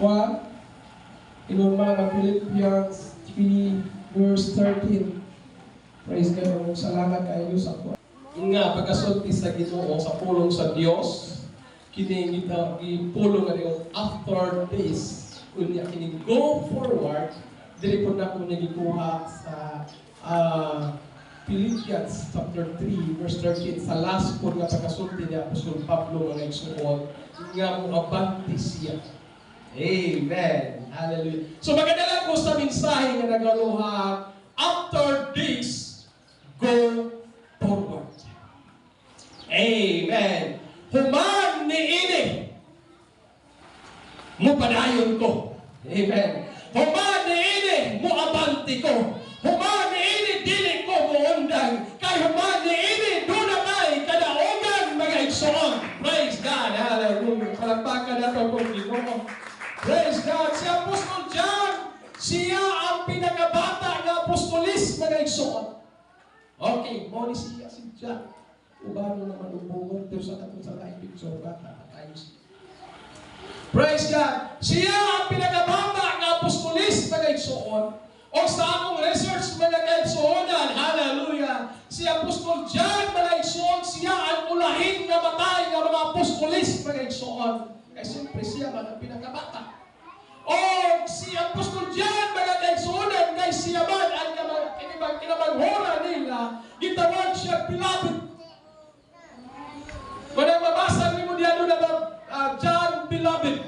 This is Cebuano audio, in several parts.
Kuan, ingon man ang Philippians 3 verse 13. Praise God, salamat kayo sa kuan. Nga pagkasulti sa Ginoo sa pulong sa Dios, kini kita gipulong nga yung "after this", unya kini "go forward", dili po na ko nagikuha sa Philippians chapter 3 verse 13, sa last po nga pagkasulti ni Apostol Pablo, mga igsuon, nga moabante siya. Amen. Hallelujah. So magadala ko sa mensahe nga nagaluha, "After this, go forward." Amen. Human niini, mupadayon ko. Amen. Human niini, muabante ko. Human niini, dili ko muundang. Kay human niini, duna tay kadaogan, mga igsoon. Praise God. Hallelujah. Palakpakan nato ang Ginoo. Praise God. Si Apostol John, siya ang pinakabata nga apostolis, mga igsoon. Okay, mo ni siya si John. Ubano naman ubungon, pero sa katong sa laing picture, bata pa kayo siya. Praise God. Siya ang pinakabata nga apostolis, mga igsoon. O sa akong research, mga kaigsuonan, hallelujah, si Apostol John, mga igsoon, siya ang ulahin nga matay nga mga apostolis, mga igsoon. Kaya siyempre siya man ang pinakabata. O si Apostol John, mga kaigsuonan, kay siya man ang kinamanghura nila, gitawag siya "Beloved". Kung mabasa nimo diyan na ba, John Beloved.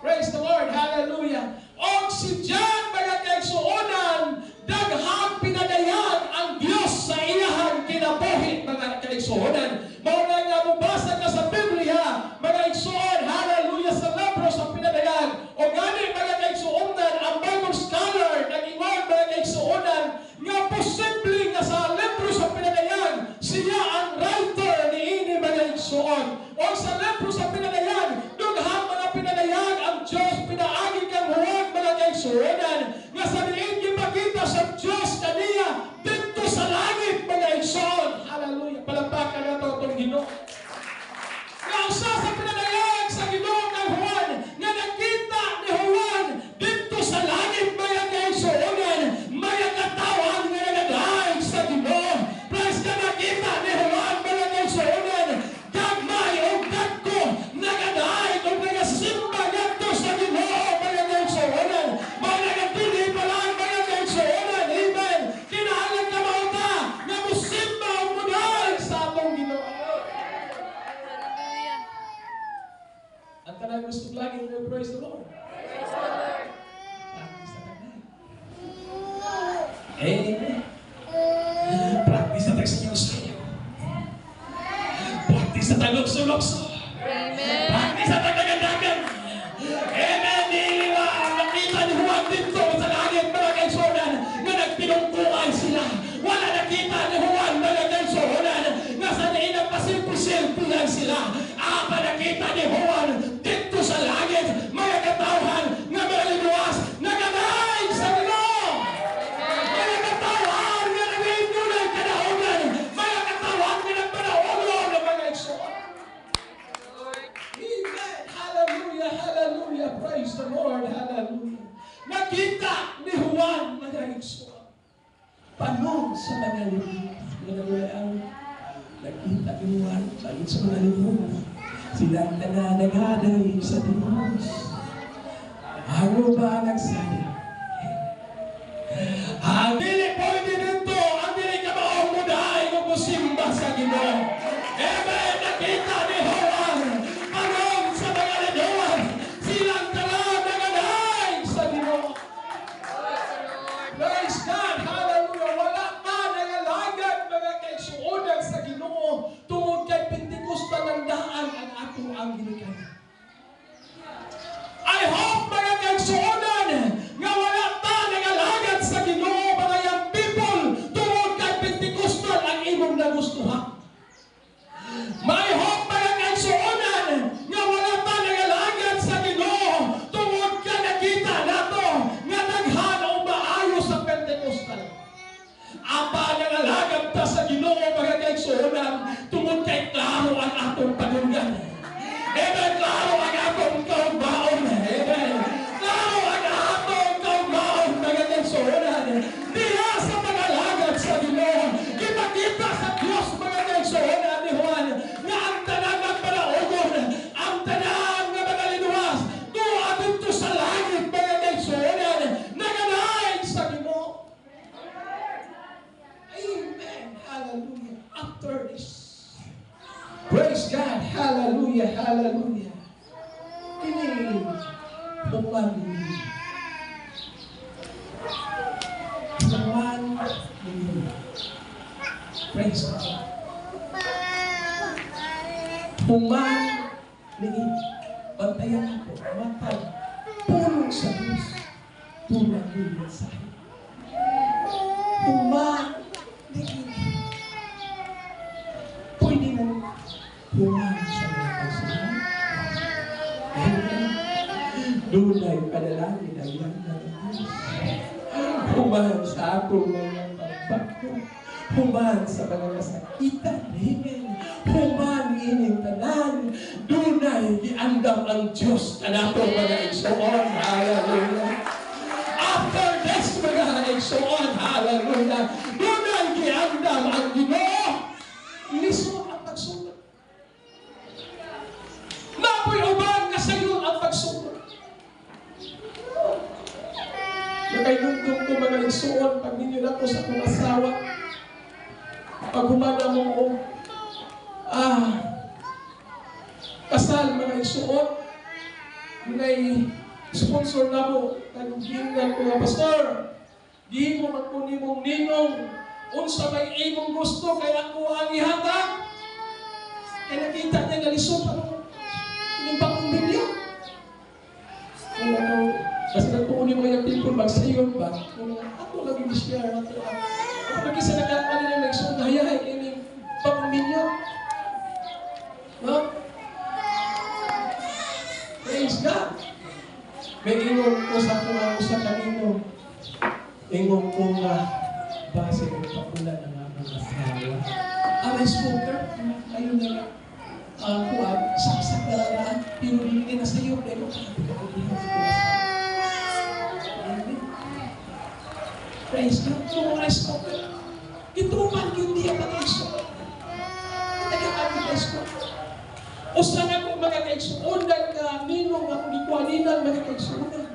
Praise the Lord, hallelujah. O si John, mga kaigsuonan, daghang pinadayag ang Dios sa iyahang kinabuhi, mga kaigsuonan. Mao na nga mobasa ka sa Biblia, mga igsuon, hallelujah, sa libro sa Pinadayag. O gani, mga kaigsuonan, ang Bible scholar nag-ingon, mga kaigsuonan, nga posible nga sa libro sa Pinadayag, siya ang writer niini, mga igsuon. O sa libro sa Pinadayag, dughang mga pinadayag ang Diyos pinaagi kang Juan, mga kaigsuonan, nga sa diin gipakita sa Diyos kaniya didto sa langit, mga igsuon. Hallelujah. Palakpakan nato atong Ginoo. Nga usa sa pinadayag sa Ginoo kang Juan, nga nakita ni Juan didto sa langit, mga kaigsuonan, mga katawhan nga nagadayag sa Ginoo. Praise God, nakita ni Juan, mga kaigsuonan, gagmay o dagko nagadayag o nagasimba ngadto sa Ginoo, mga kaigsuonan. Mga nagadili pa lang, mga kaigsuonan. Amen. Kinahanglan ka mauta nga musimba o mudayag sa atong Ginoo. Hallelujah. Ang tanan gusto lagi mo praise the Lord. Praise the Lord. Practice na tagnay. Amen. Practice na tag sayaw-sayaw. Practice na tag lukso-lukso. Amen. Practice na tag dagan-dagan. Amen. Dili ba nakita ni Juan didto sa langit, mga kaigsuonan, nga nagpinungkuan sila? Wala nakita ni Juan, mga kaigsuonan, nga sa diin nagpasilpi-silpi lang sila. Apa nakita ni Juan didto sa langit, mga katawhan nga mga linuwas naganay sa Ginoo. Mga katawhan nga naging kadaogan, mga katawhan nga nagpanaulon ng mga igsoon. Lord. Amen. Hallelujah, hallelujah. Praise the Lord, hallelujah. Nakita ni Juan, mga igsoon, balon sa mga linuwas. Nakita ni Juan, balon sa mga linuwas. Silang tanan naghaday sa Diyos. Ang uban nagsaya. Ang dili pwede dito, ang dili ka maong mudaay kung musimba sa Ginoo. Amen. Nakita ni Juan, balon sa mga linuwas. Silang tanan nagaday sa Ginoo. Praise the Lord. Praise God! Hallelujah! Wala man nangalagad, mga kaigsuonan, sa Ginoo tungod kay Pentecostal ang daan ang ato ang ginikanan. I hope, mga kaigsuonan, Hallelujah. Kini human human. Praise God. Human ni bantayan ako, matag pulong sa Diyos, tulad yung mensahe. Human ni pwede na human sa mga pagsulay. Amen. Dunay panalangin ang yan ng Diyos. Human sa atong mga pagbako. Human sa mga kasakitan. Amen. Human ining tanan. Dunay giandam ang Diyos kanato, mga igsoon. Hallelujah. After this, mga igsoon. Hallelujah. Dunay giandam ang Ginoo. Lisod ang pagsunod. Napoy uban nga sayon ang pagsunod. Nakainundong ko, mga igsoon, pag ninyo na ko sa akong asawa. Pag humana mo ko, kasal, mga igsoon, may sponsor na mo, kag ko nga, "Pastor, di mo magkuni mong ninong, unsa may imong gusto, kay ako ang ihatag." Kaya nakita niya nga lisod pa nung kining bagong Biblia. Wala ko, kasi nagtuon yung mga people, magsayon ba? Kung ako lagi share ato. Ako lagi sa nagkakaroon nila nagsuon, hayahay kining bagong Biblia. No? Praise God. May ingon ko sa akong ang usa ka ninong. Ingon ko nga, base kung pakula ng akong asawa. Ang rice cooker, ayun na nga. Kuan, saksak na lang na, pero hindi na sa iyo, pero sabi ko, hindi na sa asawa. Amen. Praise God. Yung rice cooker, gituman yun niya mga igsoon. Nagkakami rice cooker. Usa na ko, mga kaigsuonan, nga ninong ako gikuaninan, mga kaigsuonan.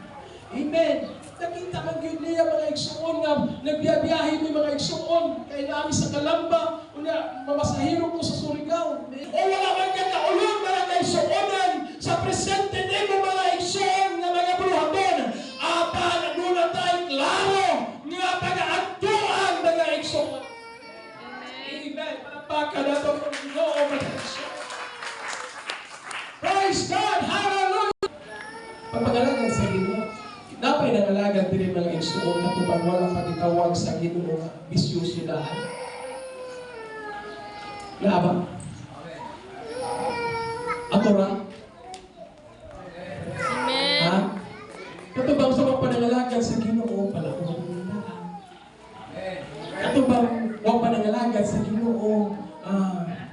Amen. Nakita man gyud niya, mga igsuon, nga nagbiyabiyahe mi, mga igsuon, kay naami sa Calamba, unya mamasahiro ko sa Surigao. O wala man ka kaulog, mga kaigsuonan, sa presente nimo, mga igsuon, nga mga buhaton, apan aduna tay klaro nga pagaadtuan, mga igsuon. Amen. Palakpakan nato ang Ginoo, mga igsuon. Praise God! Hallelujah! Pagpangalagan sa Ginoo. Napay nangalagan diri, mga igsuon, katubang wala pagitawag sa Ginoo nga bisyoso daan. Naa ba? Ato ra? Amen. Ha? Katubang sa mga panangalagan sa Ginoo, pala ko daan. Katubang wa panangalagan sa Ginoo,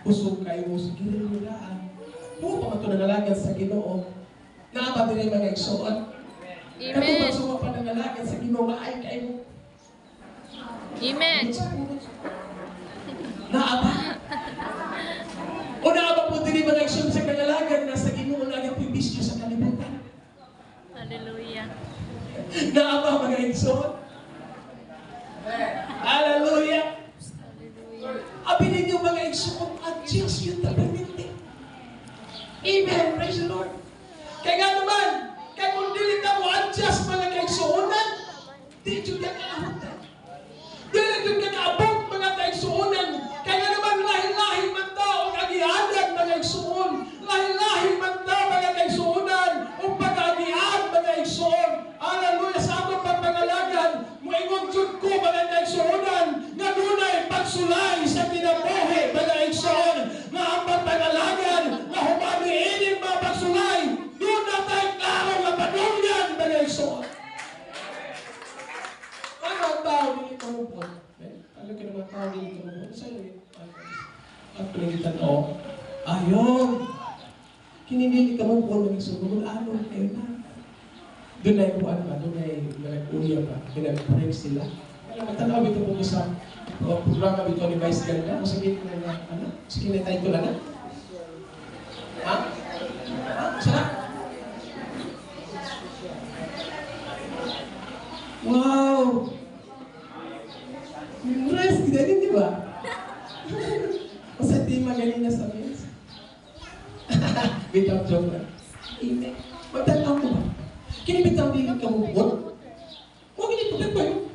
usog kayo sa Ginoo daan. Huwag pa ato nangalagan sa Ginoo. Naa ba diri, mga igsuon? Amen. Katubang sa mga panangalagan sa Ginoo, maay kayo mo. Amen. Naa ba? O naa ba po diri, mga igsoon, sa kangalagan na sa Ginoo na ang bisyo sa kalibutan? Hallelujah. Naa ba, mga igsoon? Hallelujah! Hallelujah. Abi ninyo, mga igsoon, adjust yung permanente. Amen. Praise the Lord. Kaya nga naman, kaya kung dili ka mo adjust, mga kaigsuonan, di jud ka kaahutan. Dili jud ka kaabot, mga kaigsuonan. Kaya nga naman, lahi-lahi man ta og agianan, mga igsuon. Lahi-lahi man ta, mga kaigsuonan, ug pag-agian, mga igsuon. Hallelujah, sa atong pagpangalagan, moingon jud ko, mga kaigsuonan, nga dunay pagsulay sa kinabuhi, mga igsuon, nga ang pagpangalagan, nga human ining mga pagsulay, duna tay klaro nga padunggan, mga igsuon. Ano ang tao dili kamupon? Eh, ano ka naman tao dili kamupon? Sa'yo, ang pingitan o, ayon, kini dili kamupon, mga igsuon, ano kayo na. Doon ay kuan ba, doon ay nag-uya ba, pinag-break sila. Kaya matanaw ito po sa programa ito ni Vice Ganda. O sige na na, ano? Sige na title na? Ha? Ha? Saan? Wow! Rest, di ba? Basta di magaling na sa mess. Bitaw. Kini bitaw dili ka mubot. Mo gini pagkat ba yun?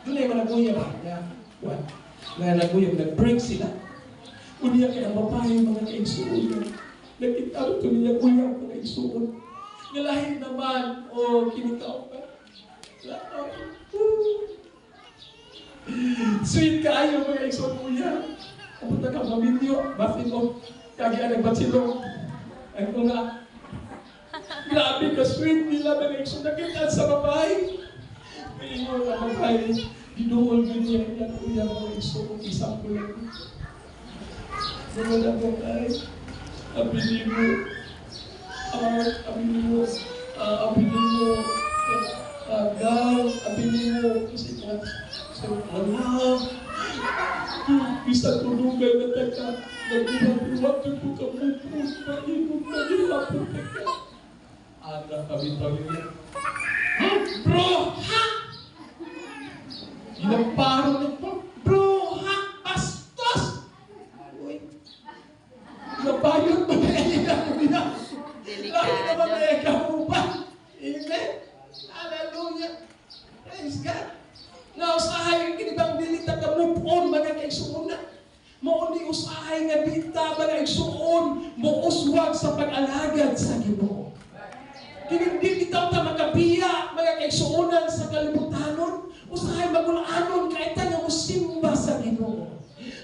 Doon ay managuya ba? Ya, what? Nga naguyab, nag-break sila. Unya kay ang babae, mga kaigsuon. Nakita ko niya uyab, mga igsuon. Nga lahi naman, o kinitaw pa. Sweet kaayo, mga igsuon, kuya. Kapunta ka maminyo, basin mo, kagi ang nagbatsilong. Ang nga, grabe ka sweet nila, mga igsuon. Nakita sa babae. Maingon ang babae, giduol yun niya, iyang kuya, mga igsuon, isang kulang. Wala mo ay, abi mo, abi mo, abi mo, gaw, abi mo, kasi so, wala. Bisan tulungan na taka, nagbuhat-buhat yung ko kamupos, maingon na gihapon taka. Anak, tabi-tabi niya. Bro, ha? Inamparo na po. Bro, ha? Bastos! Uy. Nabayot mo na niya. Lahi naman na ikaw ba? Amen? Hallelujah! Praise God! Nga usahay kinibang dili ta ka move on, mga kaigsuonan. Mao ni usahay nga dita, mga igsuon, mo uswag sa pag-alagad sa Ginoo. Kini dili ta makabiya, mga kaigsuonan, sa kalibutanon, usahay magulanon kay ta nga mosimba sa Ginoo.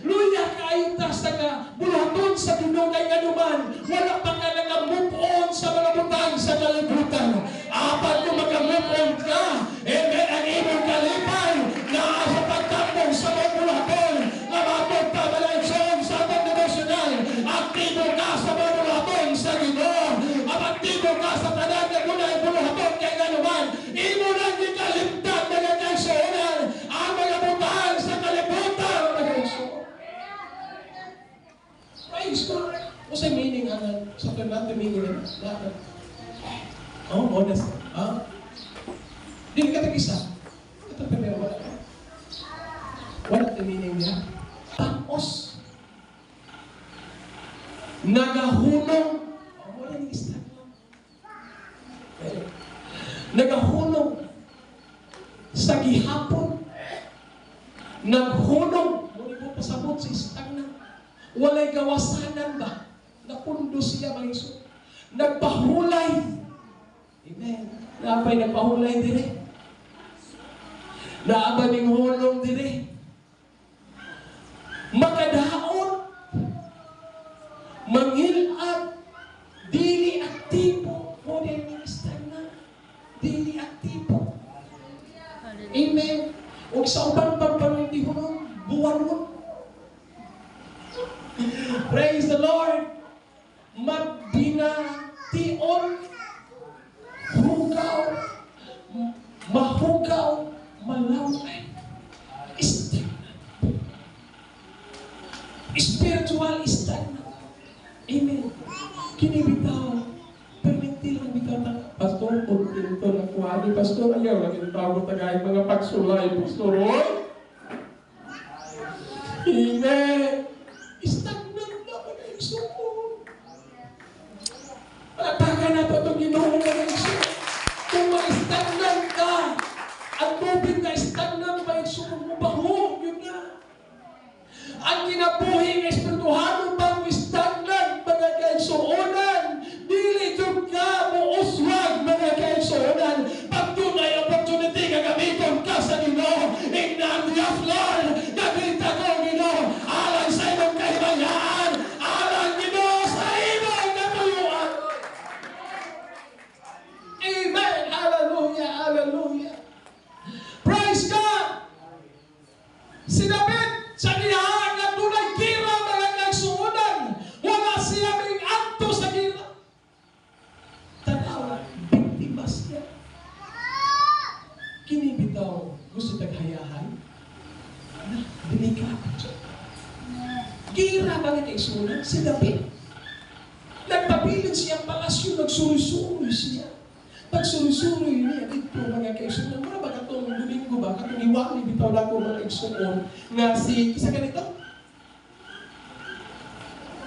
Luya kaayo ta sa ka buluhaton sa Ginoo kay nganuman wala pa ka naka-move on sa mga butang sa kalibutan. Apan kung maka-move on ka, amen, ang imong kalipay naa sa pagtambong sa mga buluhaton nga matod pa, mga igsoon, sa atong devotional. Aktibo ka sa mga buluhaton sa Ginoo. Ang aktibo ka sa tanan nga dunay buluhaton kay nganuman imo nang gikalimtan, mga kaigsuonan, ang mga butang sa kalibutan, mga igsoon. Praise God. What's the meaning ang sa natin meaning ang lahat? Oh, honest. Ah? Dili ka tag-isa. Ito pa wala. Wala the meaning niya. Tapos, nagahunong. Oh, wala ni istagna. Nagahunong sa gihapon. Naghunong. Muni mo pasabot sa istagna. Walay gawasanan ba? Napundo siya, mga igsoon. Nagpahulay. Amen. Napay nagpahulay dire. Naaba ning hulong dire. Makadaot. Mangilad. Dili aktibo. Mo ning istagna. Dili aktibo. Amen. Ug sa uban pang panindihon, buwan mo. Praise the Lord. Magbination, hugaw, mahugaw, malaway. Stagnant. Spiritual stagnant. Amen. Kini bitaw, perminti lang bitaw ta. Pastor, kontento na kuha ni Pastor. Ayaw lang tawag tagay mga pagsulay, Pastor. Oy! Amen. Stagnant na, mga igsoon. Palakpakan nato itong Ginoo, mga igsoon. Kung ma-stagnant ka, ang tubig na stagnant, mga igsoon, mubaho, yun na. Ang kinabuhi ng espirituhano bang stagnant, mga kaigsuonan, dili jud ka muuswag, mga kaigsuonan. Pag dunay opportunity nga gamiton ka sa Ginoo, ingnan, "Yes Lord, gamita ko, Ginoo, alang sa imong kahimayaan, alang, Ginoo, sa imong katuyuan." Amen. Hallelujah. Hallelujah. Praise God. Si David, sa diha nga dunay gira, mga kaigsuonan, wala siya may akto sa gira. Tanaw, biktima siya. Kini bitaw, gusto taghayahay? Na, delikado. Gira, mga kaigsuonan, si David. Nagpabilin siya ang palasyo, nagsuroy-suroy siya. Pagsuroy-suroy niya dito, mga kaigsuonan, mura ba katong Domingo ba, katong iwali bitaw na ko, mga igsuon, nga si, isa ganito?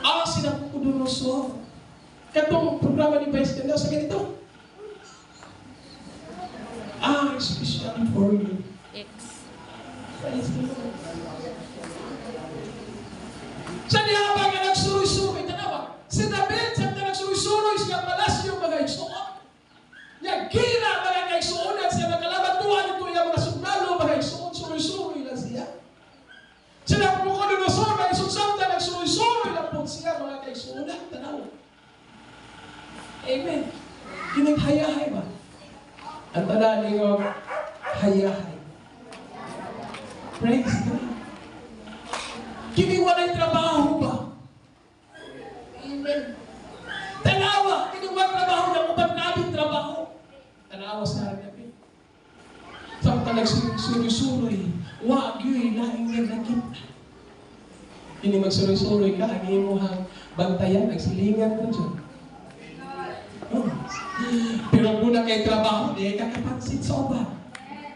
Ah, si Nabucodonosor. Katong programa ni Vice Ganda sa ganito. Ah, especially for you. X. Praise the Lord. Sa diha pa nga nagsuroy-suroy, tanawa. Si David, sa nagsuroy-suroy siya palasyo, mga igsuon. Nya gira, mga kaigsuonan, siya nakalaban tuwa nito iya mga sundalo, mga igsuon, suroy-suroy lang siya. Si Nabucodonosor, mga igsuon, samtang nagsuroy-suroy lang po siya, mga kaigsuonan, tanawa. Amen. Kining hayahay ba? Ang tanan ninyo, hayahay. Praise God. Kini walay trabaho ba? Amen. Tanawa, kini walay trabaho na uban nabing trabaho. Tanawa sa David. Samtang nagsuroy-suroy, wa gyud laing nga nakita. Kini magsuroy-suroy ka, ang imuhang bantayan, ang silingan ko dyan. Oh. Pero kung na kay trabaho, di ka kapansin sa uban.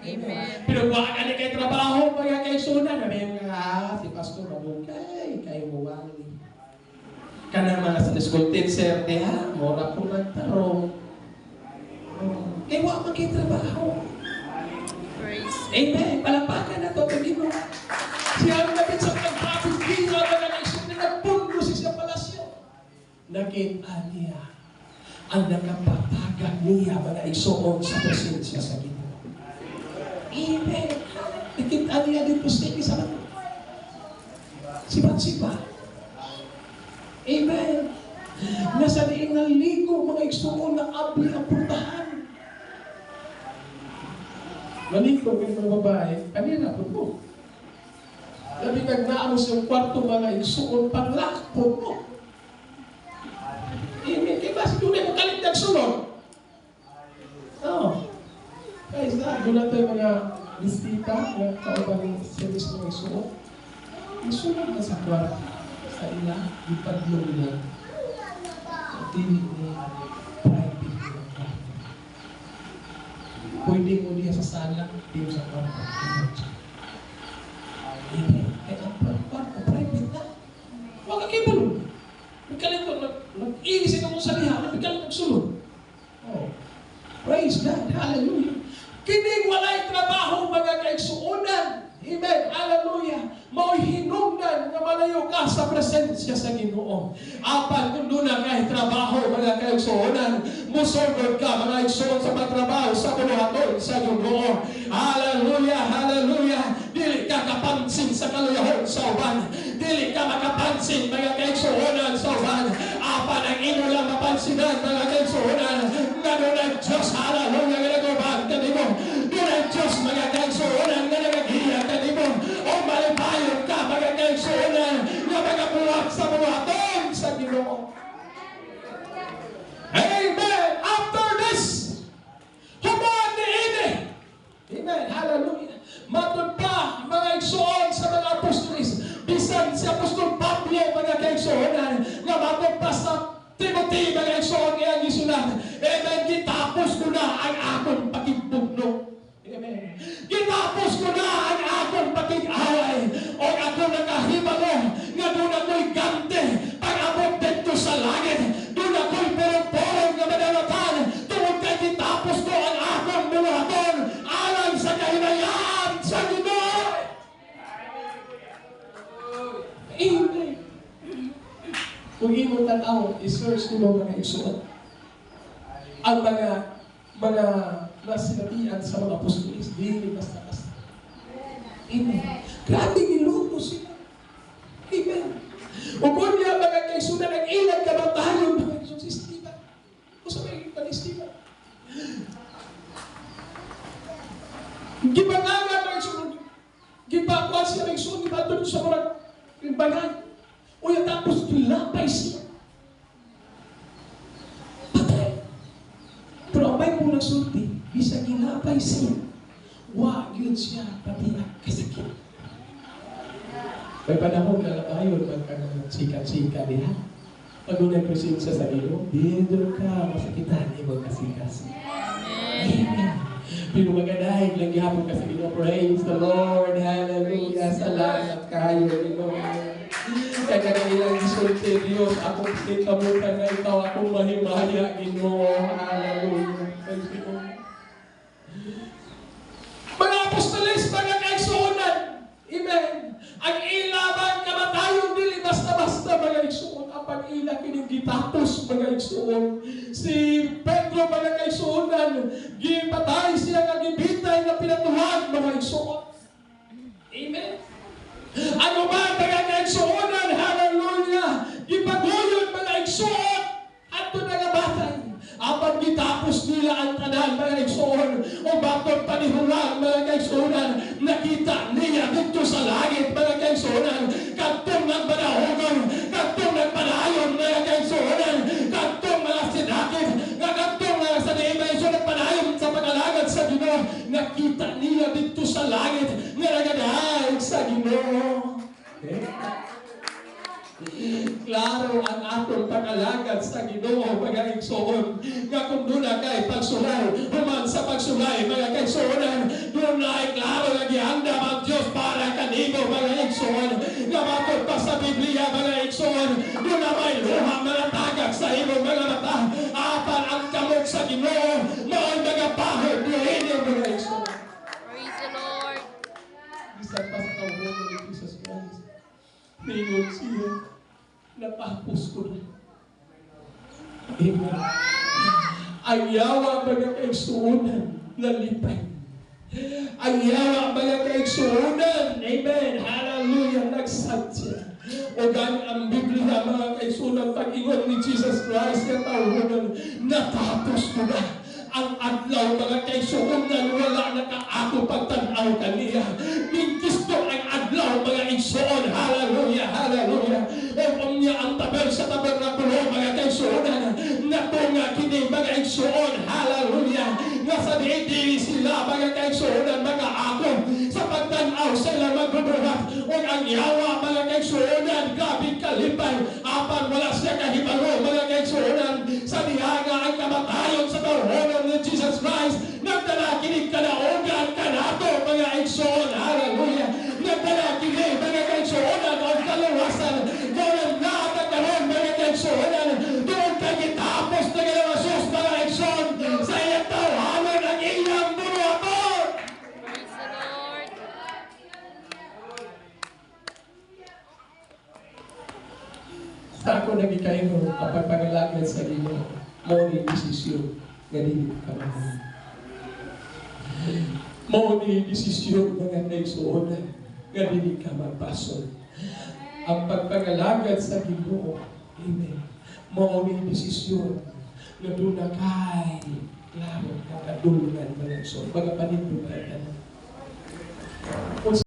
Amen. Pero kung ka ni kay trabaho, mga kay suna, na may mga, ah, si Pastor mabukay, kay muwali. Kanang mga sa school teacher, di ha, mura po nagtarong. Oh. Kay wa man kay trabaho. Praise. Amen. Palakpakan na to, Ginoo. Siya ang David sa pagkapit gira, mga kaigsuonan, nagpundo siya sa palasyo. Nakita niya ang nakapataga niya, mga igsuon, sa presensya sa Ginoo. Amen. Nakita niya dito sa isa ba? Si Bathsheba. Amen. Nasa diin ng ligo, mga igsuon, na abli ang purtahan. Maliko ng mga babae, kanina po po. Labi nagnaamo sa kwarto, mga igsuon, panglakpo mo. Amen. Kaya ba, doon mo kalit nagsulod? No. Guys, na, doon na tayo mga bisita, mga kauban service, mga igsuon. Isulod na sa kwarto, sa ila, ipadlong niya. Dili ni private yung kwarto. Pwede mo niya sa sala, di mo sa kwarto. Amen. Kaya ang kwarto, private na. Huwag ka kibalo. Nagkalit ko, nag-ilis ito kung sa liha, nagkalit nagsulod. Oh. Praise God. Hallelujah. Kining walay trabaho, mga kaigsuonan. Amen. Hallelujah. Mao'y hinungdan nga malayo ka sa presensya sa Ginoo. Apan kung duna kay trabaho, mga kaigsuonan, musugod ka, mga igsuon, sa pagtrabaho sa buluhaton sa Ginoo. Hallelujah. Hallelujah. Dili ka kapansin sa kaluyahon sa uban. Dili ka makapansin, mga kaigsuonan, sa uban. Apan ang imo lang mapansinan, mga kaigsuonan, nga dunay Diyos, hallelujah, nga nag-uban kanimo. Dunay Diyos, mga kaigsuonan, nga nagagiya kanimo. O malipayon ka, mga kaigsuonan, nga magabuhat sa buhaton sa Ginoo. Amen. After this, human niini. Amen. Hallelujah. Matud pa, mga igsuon, sa mga apostolis, bisan si Apostol Pablo, mga kaigsuonan, nga matud pa sa Timothy, mga igsuon, iyang gisulat. Amen. "Gitapos ko na ang akong pakigbugno." Amen. "Gitapos ko na ang akong pakig-away. O ako nakahibalo nga duna ko'y gante pag-abot dito sa langit. Duna ko'y purong-purong nga madalatan tungod kay gitapos ko ang akong buluhaton alang sa kahimayan sa Ginoo." Amen. Kung imong tan-aw, i-search nimo, mga igsuon, ang mga nasinabian sa mga apostolis, dili basta-basta. Amen. Grabe giluto sila. Amen. Ug kung niya, mga kaigsuonan, ang ilang kamatayon, mga igsuon, si Stephen. Kung sa may ni Stephen. Gibangagan, mga igsuon, gipakuan siya, mga igsuon, gibato sa mga bangan. Uya tapos gilapay siya. Patay. Pero ang Bible nagsulti, bisag gilapay siya, wa yun siya pati kasakit. May panahon na labayon magka chika-chika diha. Pag unang presensya sa Ginoo, di ka masakitan imong kasikas. Amen. Amen. Pero magadahig lang gihapon ka sa Ginoo. Praise the Lord. Hallelujah. Salamat kayo, Ginoo. Kaya kanang ilang gisulti, "Diyos, akong kikamutan na ikaw akong mahimaya, Ginoo." Hallelujah. Praise the Lord. kaigsuon. O bakit pa ni Juan, mga kaigsuonan, nakita niya dito sa langit, mga kaigsuonan, kadtong nagpanahogon, kadtong nagpanayon, mga kaigsuonan, kadtong mga sinakit, nga kadtong mga sa diin mga igsoon nagpanayon sa pag-alagad sa Ginoo, nakita niya dito sa langit nga nagadahig sa Ginoo. Okay? Klaro ang atong pag-alagad sa Ginoo, mga igsoon, nga kung duna kay pagsulay, human sa pagsulay, mga kaigsuonan, duna ay klaro nga gihandam ang Dios para kanimo, mga igsoon, nga matod pa sa Biblia, mga igsoon, duna may luha mga tagak sa imong mga mata, apan ang kamot sa Ginoo mao'y mga pahod niini, mga igsoon. Praise the Lord. Bisan pa sa tawhonon ni Jesus Christ, ningon siya, "Natapos ko na." Amen. Ang yawa, mga kaigsuonan, nalipay. Ang yawa, mga kaigsuonan, amen, hallelujah, nagsadya. O gani ang Biblia, mga kaigsuonan, pag-ingon ni Jesus Christ, nga tawhonon, "Natapos ko na." Ang adlaw, mga kaigsuonan, wala nakaako pagtanaw kaniya. Mingkisto ang adlaw, mga igsoon, hallelujah, hallelujah. O unya ang taber sa tabernakulo, mga kaigsuonan, natunga kini, mga igsoon, hallelujah, nga sa diin dili sila, mga kaigsuonan, mga ako sa pagtanaw sa ilang magbubuhat. O ang yawa, mga kaigsuonan, grabe kalipay, apan wala siya kahibalo, mga kaigsuonan, sa diha nga ang kamatayon sa tawhonon ni Jesus Christ nagdala kini kadaugan kanato, mga igsoon, hallelujah. Nagdala kini, mga kaigsuonan, og kaluwasan. Mao na karon, mga kaigsuonan, doon kay gitapos na Ginoong Jesus, mga igsoon, sa iyang tawhanon ang iyang buhaton. Praise the Lord. Sa ako nagikaingon, kapag pangalagad sa Ginoo, mao ni desisyon nga dili ka mahal. Mao ni desisyon, mga kaigsuonan, nga dili ka magpasol. Ang pagpangalagad sa Ginoo, amen, mao ni desisyon nga duna kay klaro nga kadulungan, mga igsoon, mga panindot tanan.